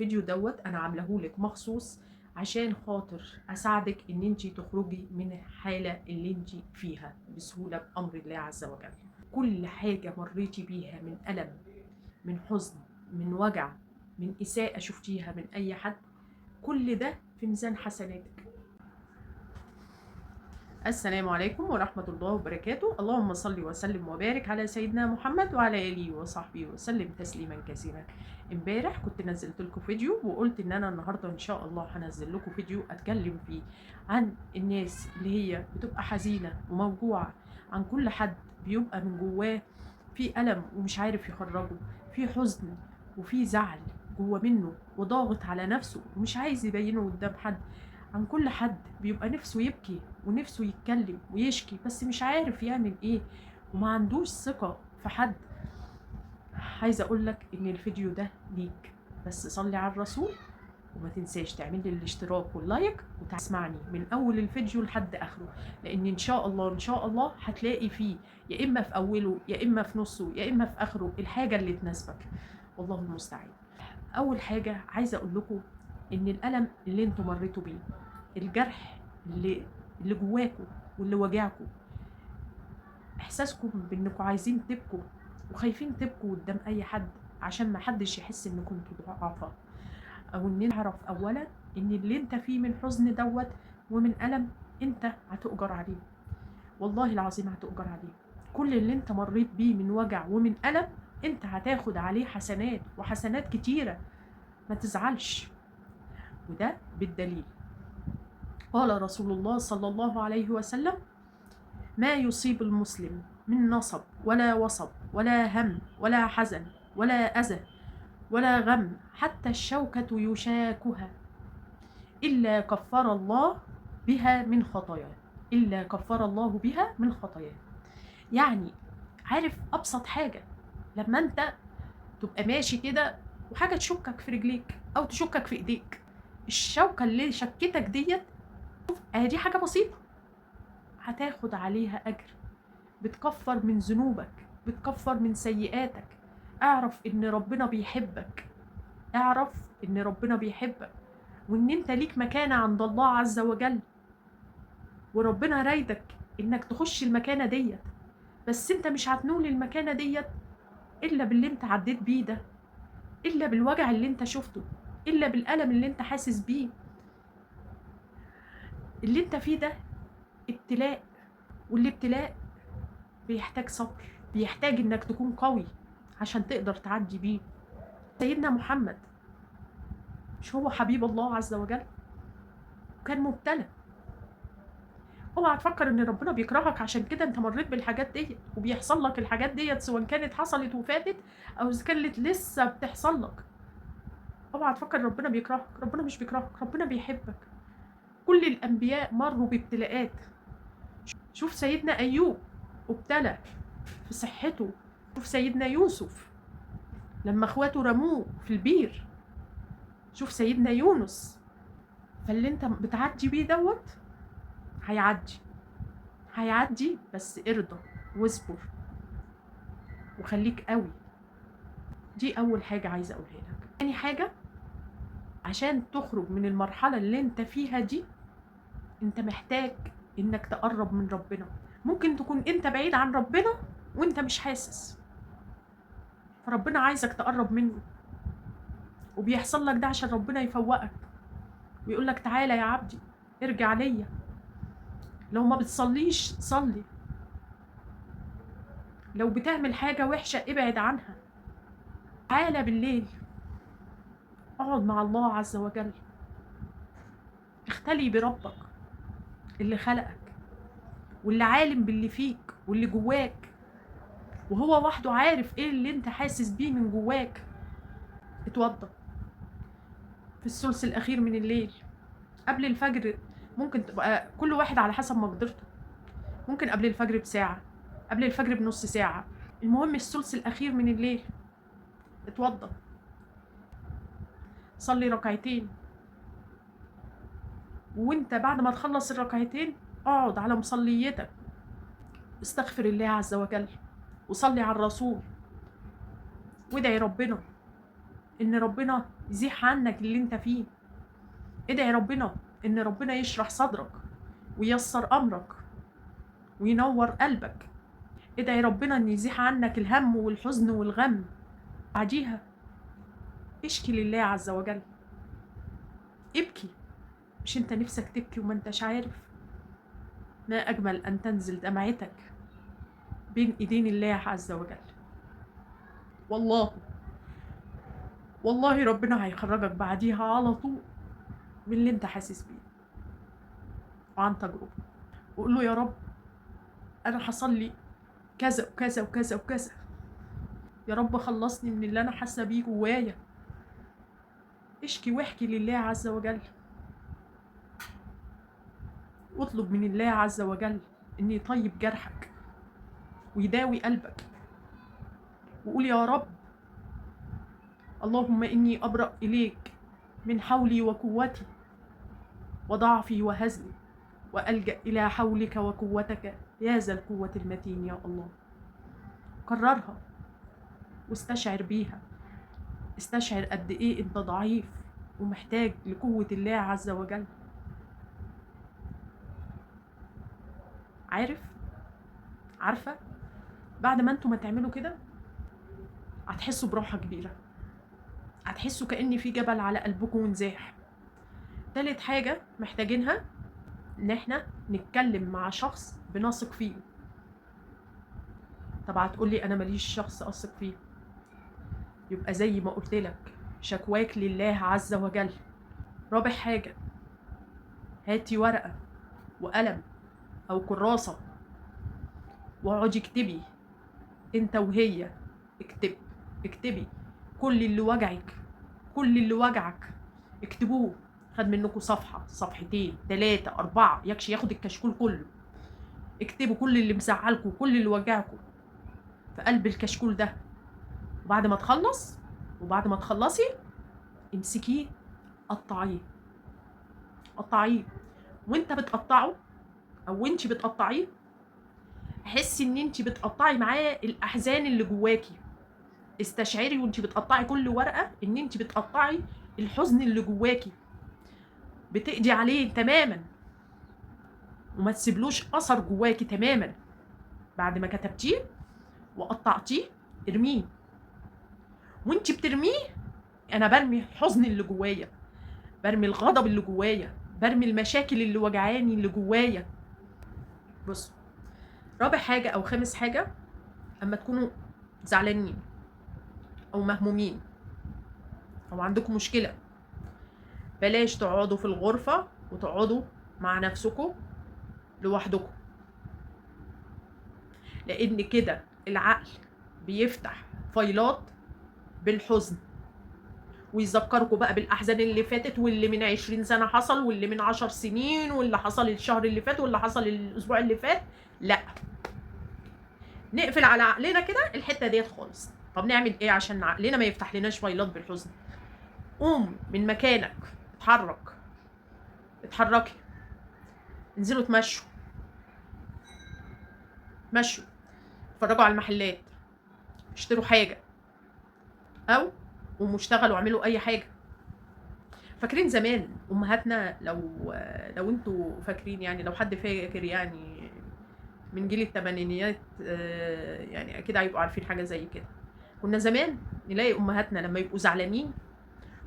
الفيديو دوت انا عاملهولك مخصوص عشان خاطر اساعدك ان انت تخرجي من الحالة اللي انت فيها بسهولة بامر الله عز وجل. كل حاجة مريتي بيها من ألم، من حزن، من وجع، من إساءة شفتيها من أي حد، كل ده في ميزان حسناتك. السلام عليكم ورحمة الله وبركاته. اللهم صل وسلم وبارك على سيدنا محمد وعلى آله وصحبه وسلم تسليما كثيرا. امبارح كنت نزلت لكم فيديو وقلت ان انا النهارده ان شاء الله هنزل لكم فيديو اتكلم فيه عن الناس اللي هي بتبقى حزينة وموجوعة، عن كل حد بيبقى من جواه في ألم ومش عارف يخرجه، في حزن وفي زعل جوه منه وضاغط على نفسه ومش عايز يبينه قدام حد، عن كل حد بيبقى نفسه يبكي ونفسه يتكلم ويشكي بس مش عارف يعمل ايه وما عندوش ثقة في حد. عايزة اقولك ان الفيديو ده ليك، بس صلي على الرسول وما تنساش تعمل لي الاشتراك وال like وتسمعني من اول الفيديو لحد اخره، لان ان شاء الله ان شاء الله هتلاقي فيه يا اما في اوله يا اما في نصه يا اما في اخره الحاجة اللي تناسبك، والله المستعان. اول حاجة عايزة اقول لكم ان الالم اللي انتوا مريتوا بيه، الجرح اللي جواكوا واللي وجعكوا، احساسكم بانكم عايزين تبكوا وخايفين تبكوا قدام اي حد عشان ما حدش يحس انكم انتوا ضعفاء، او ان نعرف اولا ان اللي انت فيه من حزن دوت ومن الم انت هتؤجر عليه، والله العظيم هتؤجر عليه. كل اللي انت مريت بيه من وجع ومن الم انت هتاخد عليه حسنات وحسنات كتيرة، ما تزعلش. وده بالدليل، قال رسول الله صلى الله عليه وسلم: ما يصيب المسلم من نصب ولا وصب ولا هم ولا حزن ولا أذى ولا غم حتى الشوكة يشاكها إلا كفر الله بها من خطاياه، إلا كفر الله بها من خطاياه. يعني عارف أبسط حاجة، لما أنت تبقى ماشي كده وحاجة تشكك في رجليك أو تشكك في إيديك، الشوكة اللي شكتك ديت دي حاجة بسيطة هتاخد عليها أجر، بتكفر من ذنوبك، بتكفر من سيئاتك. اعرف ان ربنا بيحبك، اعرف ان ربنا بيحبك وان انت ليك مكانة عند الله عز وجل، وربنا رايدك انك تخش المكانة ديت، بس انت مش هتنول المكانة ديت الا باللي انت عديت بيه ده، الا بالوجع اللي انت شفته، الا بالألم اللي انت حاسس بيه. اللي انت فيه ده ابتلاء، والابتلاء بيحتاج صبر، بيحتاج انك تكون قوي عشان تقدر تعدي بيه. سيدنا محمد مش هو حبيب الله عز وجل كان مبتلى؟ اوعى تفكر ان ربنا بيكرهك عشان كده انت مريت بالحاجات دي وبيحصل لك الحاجات ديت، سواء كانت حصلت وفاتت او اذا كانت لسه بتحصل لك. اوعى تفكر ربنا بيكرهك، ربنا مش بيكرهك، ربنا بيحبك. كل الانبياء مروا بابتلاءات. شوف سيدنا ايوب ابتلى في صحته، شوف سيدنا يوسف لما اخواته رموه في البير، شوف سيدنا يونس. فاللي انت بتعدي بيه دوت هيعدي، هيعدي، بس ارضى واصبر وخليك قوي. دي اول حاجة عايزة اقولها لك. تاني حاجة، عشان تخرج من المرحلة اللي انت فيها دي انت محتاج انك تقرب من ربنا. ممكن تكون انت بعيد عن ربنا وانت مش حاسس، فربنا عايزك تقرب منه، وبيحصل لك ده عشان ربنا يفوقك ويقول لك تعالى يا عبدي ارجع ليا. لو ما بتصليش صلي، لو بتعمل حاجة وحشة ابعد عنها، تعالى بالليل اقعد مع الله عز وجل، اختلي بربك اللي خلقك واللي عالم باللي فيك واللي جواك، وهو وحده عارف ايه اللي انت حاسس بيه من جواك. اتوضى في الثلث الاخير من الليل قبل الفجر، ممكن تبقى كل واحد على حسب مقدرته، ممكن قبل الفجر بساعة، قبل الفجر بنص ساعة، المهم الثلث الاخير من الليل اتوضى، صلي ركعتين، وانت بعد ما تخلص الركعتين اقعد على مصليتك، استغفر الله عز وجل وصلي على الرسول وادعي ربنا ان ربنا يزيح عنك اللي انت فيه. ادعي ربنا ان ربنا يشرح صدرك وييسر امرك وينور قلبك. ادعي ربنا ان يزيح عنك الهم والحزن والغم. بعديها اشكي لله عز وجل، ابكي. مش انت نفسك تبكي وما انتش عارف؟ ما اجمل ان تنزل دمعتك بين ايدين الله عز وجل. والله والله ربنا هيخرجك بعديها على طول من اللي انت حاسس بيه، وعن تجربة. وقول له يا رب انا حصل لي كذا وكذا وكذا وكذا، يا رب خلصني من اللي انا حاسه بيه جوايا. اشكي واحكي لله عز وجل، واطلب من الله عز وجل ان يطيب جرحك ويداوي قلبك. وقول يا رب اللهم اني ابرأ اليك من حولي وقوتي وضعفي وهزلي، وألجأ إلى حولك وقوتك يا ذا القوة المتين يا الله. كررها واستشعر بيها، استشعر قد إيه أنت ضعيف ومحتاج لقوة الله عز وجل. عارف، عارفة، بعد ما انتوا ما تعملوا كده هتحسوا براحة كبيرة، هتحسوا كأن في جبل على قلبكم ونزاح. تالت حاجة محتاجينها ان احنا نتكلم مع شخص بنثق فيه. طب هتقولي انا ماليش شخص اثق فيه، يبقى زي ما قلت لك شكواك لله عز وجل. رابع حاجة، هاتي ورقة وقلم او كراسة واقعدي اكتبي انت وهي، اكتبي كل اللي وجعك، كل اللي وجعك اكتبوه. خد منكم صفحة، صفحتين، 3، 4، يكشي ياخد الكشكول كله. اكتبوا كل اللي مزعلكم، كل اللي وجعكم في قلب الكشكول ده. وبعد ما تخلص، وبعد ما تخلصي امسكيه قطعيه، قطعيه. وانت بتقطعه او انت بتقطعيه حسي ان انت بتقطعي معاه الاحزان اللي جواكي. استشعري وانت بتقطعي كل ورقة ان انت بتقطعي الحزن اللي جواكي، بتقضي عليه تماما وما تسيبلوش اثر جواكي تماما. بعد ما كتبتيه وقطعتيه ارميه. وانت بترميه انا برمي الحزن اللي جوايا، برمي الغضب اللي جوايا، برمي المشاكل اللي وجعاني اللي جوايا. بصوا، رابع حاجة او خامس حاجة، اما تكونوا زعلانين او مهمومين او عندكم مشكلة، بلاش تقعدوا في الغرفة وتقعدوا مع نفسكم لوحدكم، لان كده العقل بيفتح فايلات بالحزن ويذكركم بقى بالاحزان اللي فاتت، واللي من 20 سنة حصل، واللي من 10 سنين، واللي حصل الشهر اللي فات، واللي حصل الاسبوع اللي فات. لا، نقفل على عقلنا كده الحتة ديت خالص. طب نعمل ايه عشان عقلنا ما يفتح لناش فايلات بالحزن؟ قوم من مكانك، اتحرك، اتحركي، انزلوا اتمشوا، مشوا، اتفرجوا على المحلات، اشتروا حاجة، او قوموا اشتغلوا اعملوا اي حاجة. فاكرين زمان امهاتنا، لو انتوا فاكرين يعني، لو حد فاكر يعني من جيل الثمانينيات، يعني اكيد هيبقوا عارفين حاجة زي كده. كنا زمان نلاقي امهاتنا لما يبقوا زعلانين،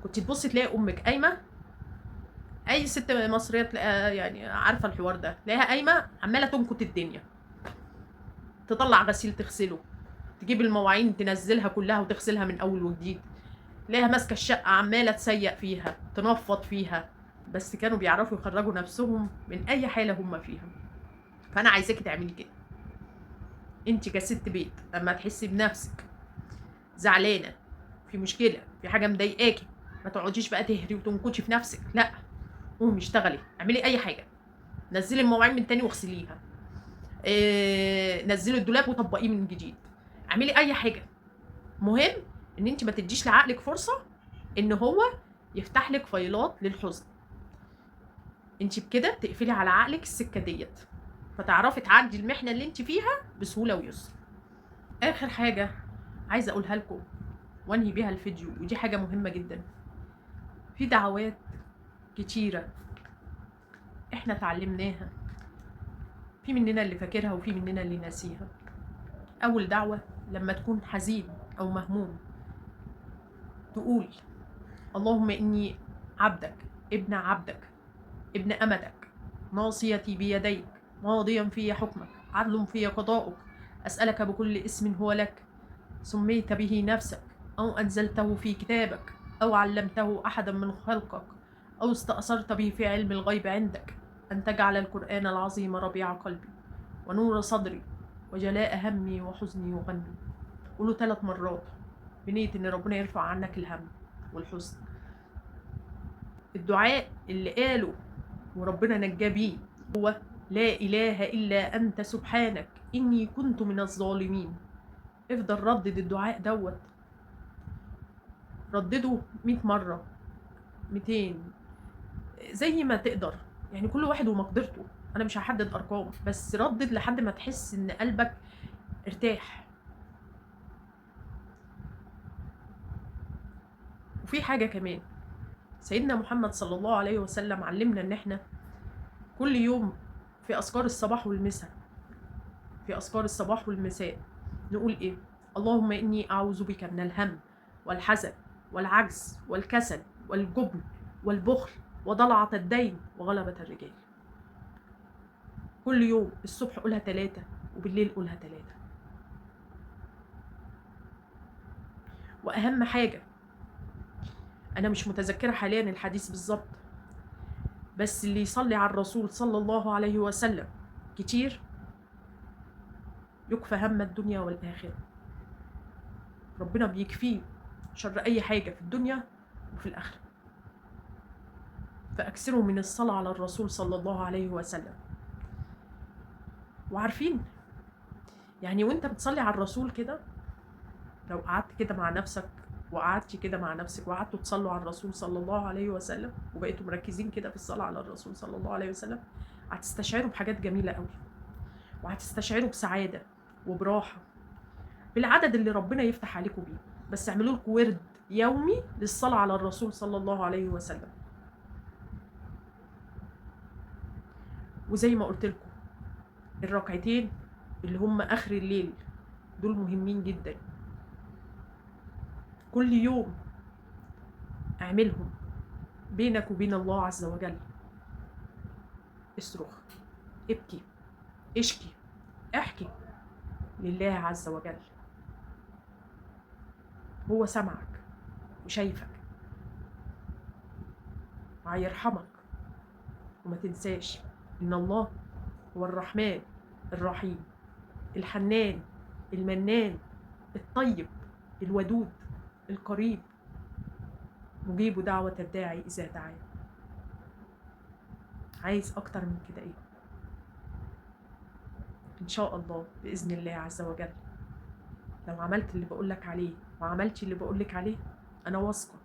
كنت تبصي تلاقي امك قايمة، اي ست مصرية تلاقيها يعني عارفه الحوار ده، تلاقيها قايمة عماله تنكت الدنيا، تطلع غسيل تغسله، تجيب المواعين تنزلها كلها وتغسلها من اول وجديد، تلاقيها ماسكه الشقة عماله تسيق فيها، تنفض فيها. بس كانوا بيعرفوا يخرجوا نفسهم من اي حاله هم فيها. فانا عايزاكي تعملي كده انت كست بيت، لما تحسي بنفسك زعلانة، في مشكلة، في حاجة مضايقاكي، ما تقعديش بقى تهري وتنكتي في نفسك، لا، قومي اشتغلي، اعملي اي حاجة، نزلي المواعين من تاني واغسليها، نزلي الدولاب وطبقيه من جديد، اعملي اي حاجة. مهم ان انت ما تديش لعقلك فرصة ان هو يفتح لك فايلات للحزن. انت بكده تقفلي على عقلك السكة ديت، فتعرفي تعدي المحنة اللي انت فيها بسهولة ويسر. اخر حاجة عايزه اقولها لكم، وانهي بيها الفيديو، ودي حاجة مهمة جدا. في دعوات كتيرة احنا اتعلمناها، في مننا اللي فاكرها وفي مننا اللي ناسيها. اول دعوة لما تكون حزين او مهموم تقول: اللهم اني عبدك ابن عبدك ابن امتك، ناصيتي بيديك، ماضيا في حكمك، عدل في قضاؤك، اسألك بكل اسم هو لك سميت به نفسك او انزلته في كتابك او علمته احدا من خلقك او استأثرت به في علم الغيب عندك، ان تجعل القرآن العظيم ربيع قلبي ونور صدري وجلاء همي وحزني وغمي. قولوا 3 مرات بنية ان ربنا يرفع عنك الهم والحزن. الدعاء اللي قاله وربنا نجاه بيه هو: لا إله إلا أنت سبحانك إني كنت من الظالمين. افضل ردد الدعاء دوت، ردده 100 مرة، 200، زي ما تقدر، يعني كل واحد ومقدرته، أنا مش هحدد أرقام، بس ردد لحد ما تحس إن قلبك ارتاح. وفي حاجة كمان، سيدنا محمد صلى الله عليه وسلم علمنا إن إحنا كل يوم في أذكار الصباح والمساء، في أذكار الصباح والمساء نقول إيه؟ اللهم إني أعوذ بك من الهم والحزن والعجز والكسل والجبن والبخل وضلعة الدين وغلبة الرجال. كل يوم الصبح قولها 3 وبالليل قولها 3. وأهم حاجة، أنا مش متذكرة حاليا الحديث بالظبط، بس اللي يصلي على الرسول صلى الله عليه وسلم كتير يكفى هم الدنيا والآخرة. ربنا بيكفيه شر أي حاجة في الدنيا وفي الآخرة. فأكثروا من الصلاة على الرسول صلى الله عليه وسلم. وعارفين يعني وانت بتصلي على الرسول كده، لو قعدت كده مع نفسك وقعدتي كده مع نفسك وقعدتوا تصلوا على الرسول صلى الله عليه وسلم وبقيتوا مركزين كده في الصلاة على الرسول صلى الله عليه وسلم، هتستشعروا بحاجات جميلة قوي، وهتستشعروا بسعادة وبراحة بالعدد اللي ربنا يفتح عليكم بيه. بس اعملوا لكم ورد يومي للصلاة على الرسول صلى الله عليه وسلم. وزي ما قلت لكم الركعتين اللي هم آخر الليل دول مهمين جدا، كل يوم اعملهم بينك وبين الله عز وجل. اصرخ، ابكي، اشكي، احكي لله عز وجل. هو سمعك وشايفك وهيرحمك. وما تنساش ان الله هو الرحمن الرحيم الحنان المنان الطيب الودود القريب، مجيب دعوة الداعي إذا دعاه. عايز أكتر من كده إيه؟ إن شاء الله بإذن الله عز وجل لو عملت اللي بقولك عليه وعملتي اللي بقولك عليه، أنا واثقة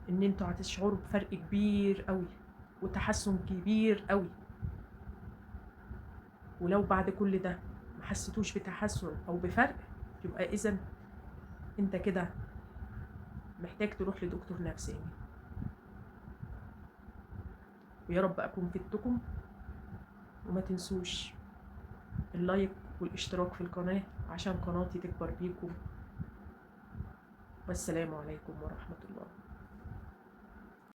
إن أنتوا هتشعروا بفرق كبير قوي وتحسن كبير قوي. ولو بعد كل ده ما حسيتوش بتحسن أو بفرق، يبقى إذن أنت كده محتاج تروح لدكتور نفساني. ويا رب أكون فدتكم، وما تنسوش اللايك والاشتراك في القناة عشان قناتي تكبر بيكم. والسلام عليكم ورحمة الله.